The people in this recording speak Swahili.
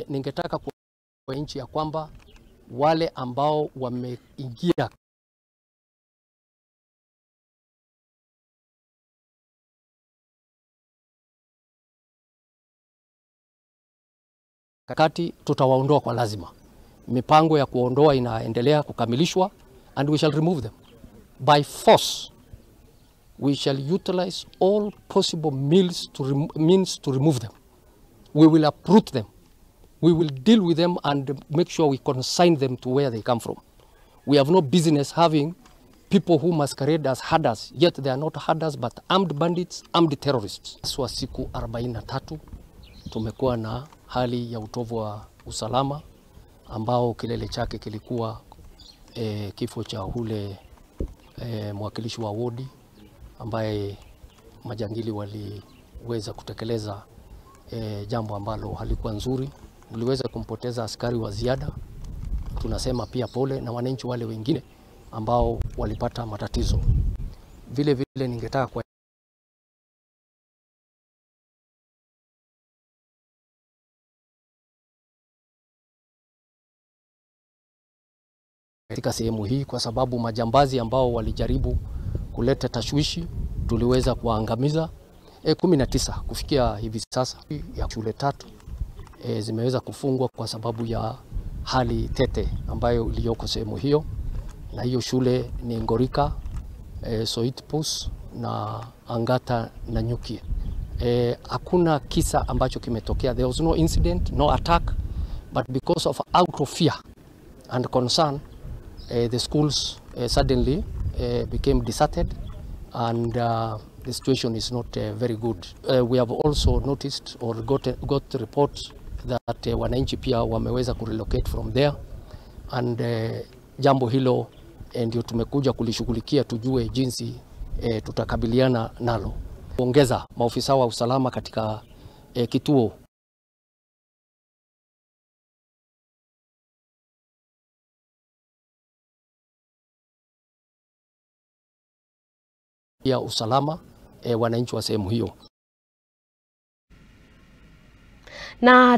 Ningetaka kwa nchi ya kwamba wale ambao wameingia kati tutawaondoa kwa lazima. Mipango ya kuondoa inaendelea kukamilishwa and we shall remove them by force. We shall utilize all possible means to remove them. We will uproot them. We will deal with them and make sure we consign them to where they come from. We have no business having people who masquerade as herders, yet they are not herders but armed bandits, armed terrorists. Swa siku 43 tumekuwa na hali ya utovu wa usalama ambao kilele chake kilikuwa kifo cha hule mwakilishi wa wodi ambaye majangili waliweza kutekeleza jambo ambalo halikuwa nzuri. Tuliweza kumpoteza askari wa ziada. Tunasema pia pole na wananchi wale wengine ambao walipata matatizo. Vile vile ningetaka kwa katika sehemu hii, kwa sababu majambazi ambao walijaribu kuleta tashwishi tuliweza kuangamiza 19 kufikia hivi sasa. Ya shule 3 zimeweza kufungwa kwa sababu ya hali tete ambayo iliyoko sehemu hiyo, na hiyo shule ni Ngorika, Soitpus na Angata na Nyuki. Hakuna kisa ambacho kimetokea. There was no incident, no attack, but because of out of fear and concern, the schools suddenly became deserted, and the situation is not very good. We have also noticed or got reports that wananchi pia wameweza kurelocate from there, and jambo hilo ndio tumekuja kulishughulikia, tujue jinsi tutakabiliana nalo. Kuongeza maofisa wa usalama katika kituo ya usalama wananchi wa sehemu hiyo. Na